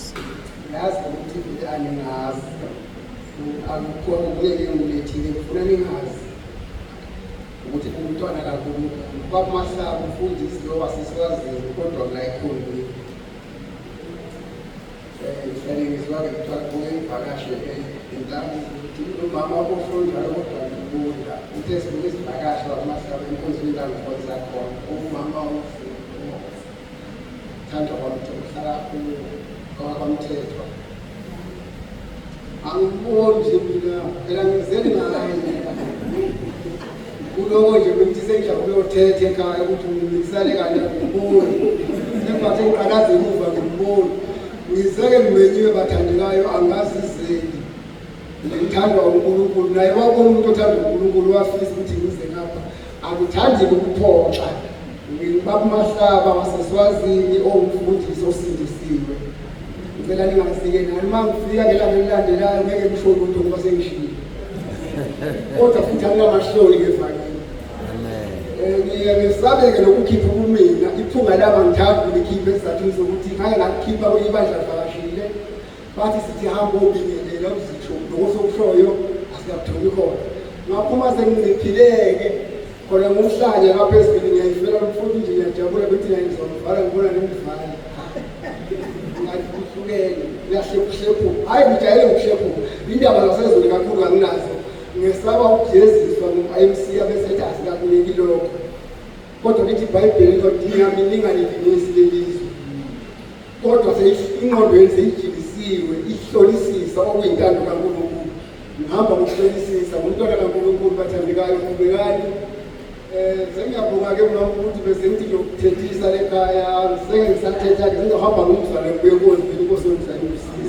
Nkosi. Ngiyazi ukuthi vele aningazi. Akukho ngeke ngilethile ngifuna ningazi ukuthi umntwana kaNkulunkulu. Baba Mahlaba umfundisi lo waseSwazini kodwa la ekhonzini. Ngihlale ngizwa-ke kuthiwa kuke ngivakashe entabeni ukuthi umama osho njalo kodwa ngibunda uthe sibuke isivakashe wakumahlaba enkonzweni la ngikhonza khona umama uthandwa kwamthetho uhlala kwaMthethwa. Angiboni nje mina phela ngizele ngaye kuloko nje bengithi sengijabule uyothetha ekhaya ukuthi ngisale kanti angiboni sengibathe ngiqalaze emuva ngimboni ngizeke ngimenyiwe bathandekayo angazizeli ngithandwa uNkulunkulu naye wabona umuntu othanda uNkulunkulu wafisa ukuthi ngize ngapha angithandi ukuphoxa ngibaba uMahlaba waseSwazini owumfundisi osindisiwe. Ngicela ningazike nani uma ngifika ngelanga elilandelayo ngeke ngisho lutho ngoba sengishilo. Kodwa futhi anginamahloni ngevangeli. Amen. Ngiye ngisabeke nokukhipha ubumina iphunga lami angithandi ukulikhipha esizathwini sokuthi ngake ngakukhipha kwenye ibandla livakashile bathi sithi hamba obingelela uzisho lokho sokushoyo asikakutholi khona ngaphuma senginciphileke khona ngumhlanya lapha ezweni ngiyayifela lomfowethu nje ngiyajabula bethi naye ngizomvala ngibona nemvala ngathi kuhlukene uyahlephuhlephuka hhayi ngijayele ukuhlephuka indaba zasezweni kakhulu anginazo ngesaba ukujeziswa ngu-imc abesethi asikakuniki lokho kodwa lithi ibhayibheli lodinga mininganilingisi lelizwe kodwa ingqondo yenu seyijikisiwe ihlolisisa okuyintando kaNkulunkulu. Ngihamba ngokuhlolisisa ngumntwana kaNkulunkulu bathandekayo qhubekani. Sengiyabonga-ke mama ukuthi bese ngithi ngiyokuthethisa lekhaya senge ngisathetha-ke sengizohamba ngumzwane ngibuye konzini inkosi yomzane ibusise.